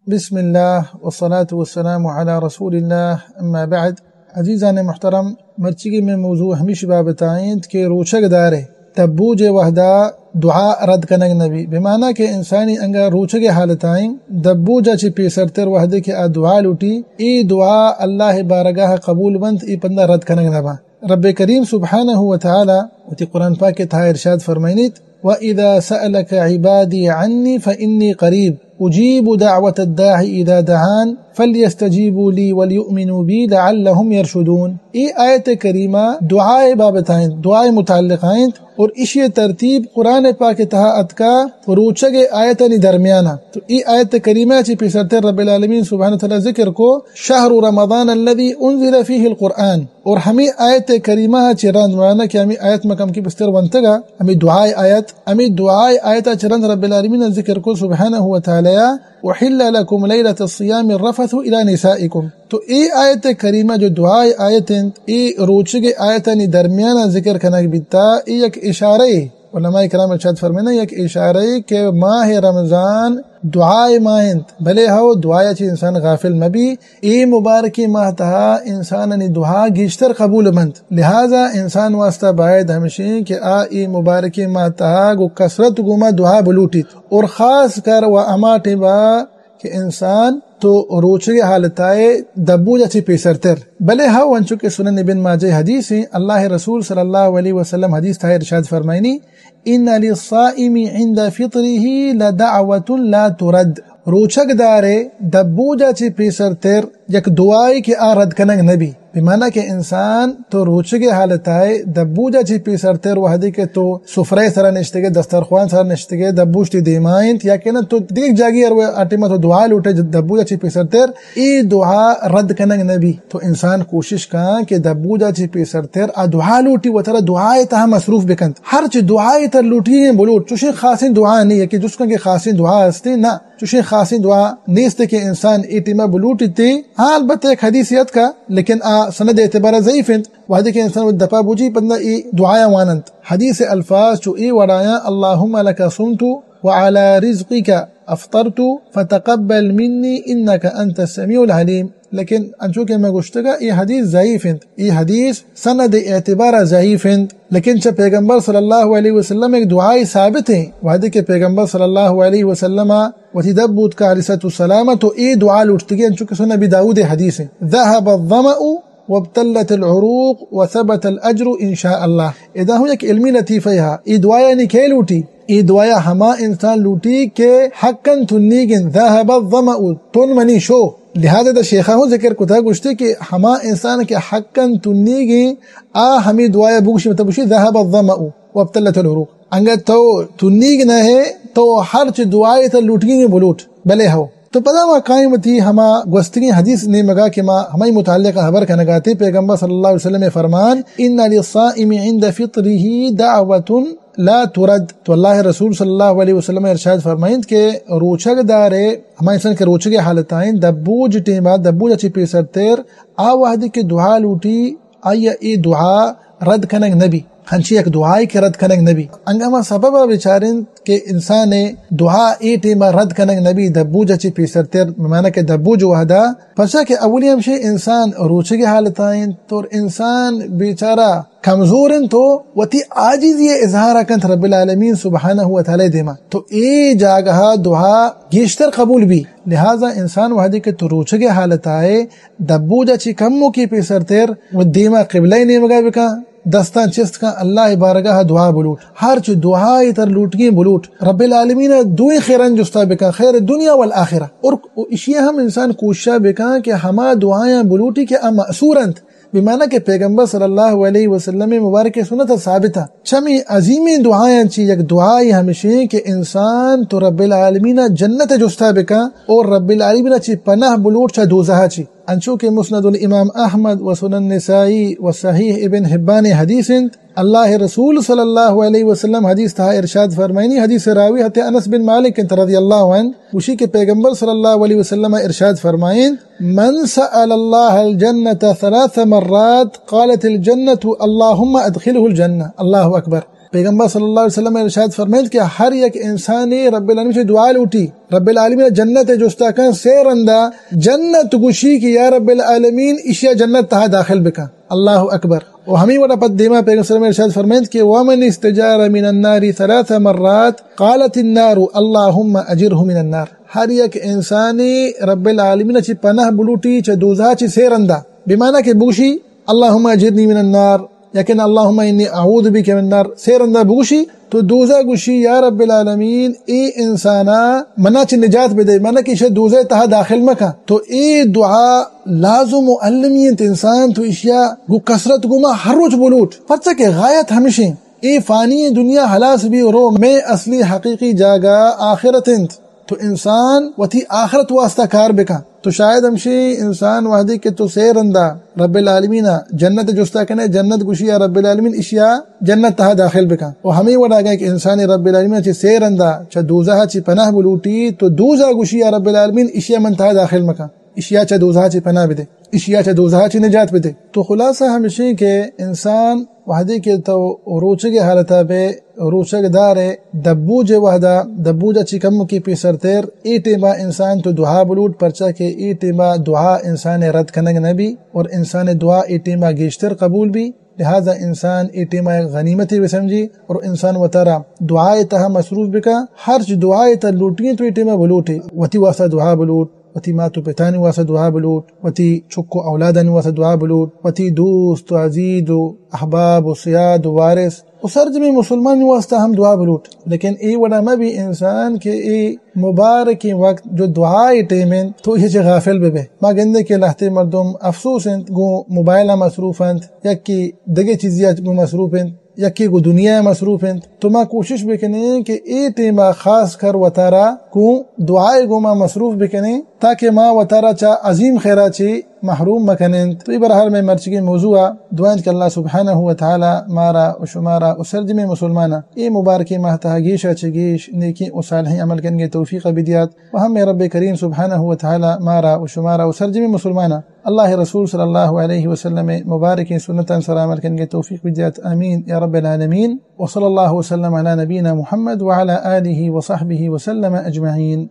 بسم اللہ والصلاة والسلام علی رسول اللہ، اما بعد۔ عزیزان محترم، مرچیگی میں موضوع ہمیش بابت آئینت کہ روچگ دارے دبوج وہدا دعا رد کنگ نبی، بمانا کہ انسانی انگا روچگ حالت آئیں دبوجا چی پیسرتر وہدے کہ آ دعا لوٹی، ای دعا اللہ بارگاہ قبول بنت، ای پندا رد کنگ نبا۔ رب کریم سبحانہ و تعالی وتی قرآن پاک تہا ارشاد فرمائنیت، وَإِذَا سَأَلَكَ عِبَادِي عَنِّي فَإِنِّي قَرِيبٌ أُجِيبُ دَعْوَةَ الدَّاعِ إِذَا دَعَانِ فَلْيَسْتَجِيبُوا لِي وَلْيُؤْمِنُوا بِي لَعَلَّهُمْ يَرْشُدُونَ۔ ای آیت کریمہ دعائے بابت آئینت، دعائے متعلق آئینت، اور اشی ترتیب قرآن پاک تہا اتکا روچگ آیتانی درمیانا۔ تو ای آیت کریمہ چی پیسرتر رب العالمین سبحانہ و تعالی ذکر کو، شهر رمضان الذي أنزل فيه القرآن۔ اور ہمیں آیت کریمہ چی رند مانا کہ ہمیں آیت مکم کی بستر ونتگا، ہمیں دعائے آیت، ہمیں دعائے آیت چی رند رب العالمین ذکر کو سبحانہ و تعالی، أُحِلَّ لَكُمْ لَيْلَةَ الصِّيَامِ الرَّفَثُ إِلَى نِسَائِكُمْ۔ تو ای آیت کریمہ جو دعائے آیت انت، ای روچگ آیتانی درمیانا ذکر کنگ بیتا، ای یک اشارہ۔ علماء کرام ارشاد فرمائنا، یک اشارہ کہ ماہ رمضان دعائے ماہ انت، بلے ہو دعایا چی انسان غافل مبی۔ ای مبارکی ماہ تہا انسانانی دعا گیشتر قبول بنت، لہذا انسان واسطہ باید ہمشیں کہ آ ای مبارکی ماہ تہا گو کثرت گوما دعا بلوٹیت، اور خاص کر و اما ٹیما کہ انسان تو روچگ حالتائے دبوجا چی پیسرتر۔ بلے ہو انچو کہ سنن ابن ماجہ حدیث ہیں، اللہ رسول صلی اللہ علیہ وسلم حدیث تہا ارشاد فرمائنی، إِنَّ لِلصَّائِمِ عِندَ فِطْرِهِ لَدَعْوَةً لَا تُرَدُّ۔ روچگ دارے دبوجا چی پیسرتر یک دعائے کہ آ رد کنگ نبی۔ بمانا کہ انسان تو روچگ حالتائے دبوجا چی پیسرتر وہدے کہ تو سفرہ سرا نشتگے، دسترخوان سرا نشتگے، دبوج تی دیما انت، یا کہ نہ تو دیگ جاگی ارو آ ٹیما تو دعا لوٹے دبوجا چی پیسرتر، ای دعا رد کنگ نبی۔ تو انسان کوشش کن کہ دبوجا چی پیسرتر آ دعا لوٹی، وترا دعائے تہا مصروف بکنت۔ ہر چی دعائے تر لوٹی ہیں بلوٹ، چوشیں خاصیں دعا نہیں ہے کہ جس کن کہ خاصیں دعا ہستے، نہ، چوشیں خاصیں دعا نیست کہ انسان ای ٹیما بلوٹی تے۔ ہاں، البتہ یک حدیث یاد کا، لیکن آ سند اعتبار ضعیف انت۔ وہدے کہ انسان دپا بوجی پندا ای دعایا واننت۔ حدیث الفاظ چو ای وڑایاں، اللهم لك صمت وعلى رزقك أفطرت فتقبل مني إنك أنت السميع العليم۔ لیکن انچو کہ میں گوشتگا، ای حدیث ضعیف انت، ای حدیث سند اعتبار ضعیف انت، لیکن چہ پیغمبر صلی اللہ علیہ وسلم ایک دعائی ثابت ہیں، وہدے کہ پیغمبر صلی اللہ علیہ وسلم وتی دپ بوت کا علیہ الصلوۃ والسلام تو ای دعا لوٹتگی، انچو کہ سنن ابی داؤد حدیث ہیں، ذهب الظمأ وابتلت العروق وثبت الأجر إن شاء الله۔ ادا ہوں یک علمی لطیفہ ہا، ای دعایا نی کئے لوٹی؟ ای دعایا ہما انسان لوٹی کہ حقاً تنیگن، ذهب الظمأ، تن منی شو۔ لہذا دا شیخا ہوں ذکر کتا، گوشتے کہ ہما انسان کہ حقاً تنیگن، آ ہمی دعایا بگوشی، مطلب گوشی، ذهب الظمأ وابتلت العروق۔ انگا تو تنیگ نہ ہے، تو ہر چی دعائے تر لوٹگی بلوٹ، بلے ہو۔ تو پدا ما قائم تھی ہما گوستگیں حدیث نیمگا کہ ما ہمائی متعلق خبر کنگا تے۔ پیغمبر صلی اللہ علیہ وسلم فرمان، إن للصائم عند فطره دعوة لا ترد۔ تو اللہ رسول صلی اللہ علیہ وسلم ارشاد فرمائنت کہ روچگ دارے، ہما انسان کہ روچگ حالت آئیں، دبوج ٹیما، دبوج چی پیسرتر، آ وہدی کہ دعا لوٹی، آئی ای دعا رد کنگ نبی، ہنچی یک دعائے کہ رد کنگ نبی۔ انگا ما سبب بچاریں کہ انسان دعا ای ٹیما رد کنگ نبی، دبوج چی پیسرتر، مانا کہ دبوج وہدا، پرچا کہ اولی ہمشی انسان روچگی حالت آئیں، تو انسان بیچارہ کمزور انت، تو وتی عاجزی اظہار کنت رب العالمین سبحانہ و تعالی دیما، تو اے جاگہ دعا گیشتر قبول بی۔ لہذا انسان وہدی کہ تو روچگی حالت آئے، دبوجا چی کموکی پیسرتر و دیما قبلہ نیمگا بکن، دستان چست کن، اللہ بارگاہ دعا بلوٹ۔ ہر چو دعائے تر لوٹگی بلوٹ۔ رب العالمین دوئیں خیران جستا بکن، خیر دنیا والآخرہ۔ اور اشی ہم انسان کوششا بکن کہ ہما دعایاں بلوٹی کہ آ مأثور انت۔ بمانا کہ پیغمبر صلی اللہ علیہ وسلم مبارک سنت ثابت ہے۔ چمی عظیمیں دعایاں چی یک دعائی ہمشیں کہ انسان تو رب العالمین جنت جستا بکن اور رب العالمین چی پناہ بلوٹ چا دوزہا چی۔ انچو کہ مسند الامام احمد و سنن نسائی و صحیح ابن حبان حدیث انت، اللہ رسول صلی اللہ علیہ وسلم حدیث تہا ارشاد فرمائنی، حدیث راوی حضرت انس بن مالک انت رضی اللہ عنہ، گوشی کہ پیغمبر صلی اللہ علیہ وسلم ارشاد فرمائیں، من سأل اللہ الجنة ثلاث مرات قالت الجنة اللهم ادخله الجنة۔ اللہ اکبر۔ پیغمبر صلی اللہ علیہ وسلم ارشاد فرمائیت کہ ہر یک انسانے رب العالمین چہ دعا لوٹی، رب العالمین جنت جستا کن سے رندا، جنت گوشی کہ یا رب العالمین اشیا جنت تہا داخل بکن۔ اللہ اکبر۔ و ہمیں وڑا پد دیما پیغمبر صلی اللہ علیہ وسلم ارشاد فرمائیت کہ ومن استجار من النار ثلاث مرات قالت النار اللهم اجره من النار۔ ہر یک انسانے رب العالمین چی پناہ بلوٹی چہ دوزہ چی سے رندا، بمعنی کہ بوشی اللهم اجرني من النار، یقین اللهم اني اعوذ بك من النار، سے رندا بگوشی تو دوزہ گوشی یا رب العالمین اے انسانا منا چہ نجات بدے، منا کہ شہ دوزہ تہا داخل مکا۔ تو اے دعا لازم و علمی انت انسان تو اشیا گو کثرت گو ما ہر روچ بلوٹ، پرچہ کہ غایت ہمشیں اے فانی دنیا ہلاس بی رو، میں اصلی حقیقی جاگہ آخرت انت۔ تو انسان وتی آخرت واسطہ کار بکن۔ تو شاید ہمشی انسان وحدی کہ تو سے رندا رب العالمین جنت جستا کنے، جنت گوشی یا رب العالمین اشیا جنت تہا داخل بکن۔ و ہمیں وڑا اگاں کہ انسان رب العالمین چہ سے رندا چہ دوزہ چی پناہ بلوٹی تو دوزہ گوشی یا رب العالمین اشیا من تہا داخل مکن، اشیا چہ دوزہ چی پناہ بدے، اشیا چہ دوزہ چی نجات بدے۔ تو خلاصہ ہمشی کہ انسان وہدے کہ تو روچگ حالتا بے، روچگ دارے، دبوج وہدا، دبوجا چی کمکی پیسرتر، اے ٹیما انسان تو دعا بلوٹ، پرچا کہ اے ٹیما دعا انسان رد کنگ نبی اور انسان دعا اے ٹیما گیشتر قبول بی۔ لہذا انسان اے ٹیما یک غنیمتے بسمجی اور انسان وتارا دعائے تہا مصروف بکا۔ ہرچ دعائے تہا لوٹی تو اے ٹیما بلوٹے، وتی واسطہ دعا بلوٹ، وتی مات و پتانی واسطہ دعا بلوٹ، وتی چک و اولادانی واسطہ دعا بلوٹ، وتی دوست و عزیز و احباب و سیاد و وارث و سرجمیں مسلمانی واسطہ ہم دعا بلوٹ۔ لیکن اے وڑا مہ بی انسان کہ اے مبارکیں وقت جو دعائے ٹیم انت تو یہ چہ غافل بہ بے۔ ما گندے کہ لہتے مردم افسوس انت گوں موبائل مصروف انت، یکی دگہ چیزی گوں مصروف انت۔ یکے گوں دنیا ء مصروف انت، تو ما کوشش بکنیں کہ اے ٹیم ء خاص کر وتارا گوں دعا ء گوما مصروف بکنیں تاکہ ما وتارا چہ عظیم خیرا چی محروم مکننت۔ تو اے برحال میں مرچگیں موضوع ء دعا انت کہ اللہ سبحانہ و تعالی مارا و شمارا و سرجمیں مسلماناں اے مبارکیں ماہ تہا گیش ء چہ گیش نیکیں و صالحیں عمل کنگے توفیق ء بدیات و ہمیں رب کریم سبحانہ و تعالی مارا و شمارا و سرجمیں مسلماناں اللہ رسول صلی اللہ علیہ وسلم مبارکیں سنتاں سرا عمل کنگے توفیق بدیات۔ آمین یا رب العالمین۔ وصلی اللہ وسلم علی نبینا محمد وعلی آلہ وصحبہ وسلم اجمعین۔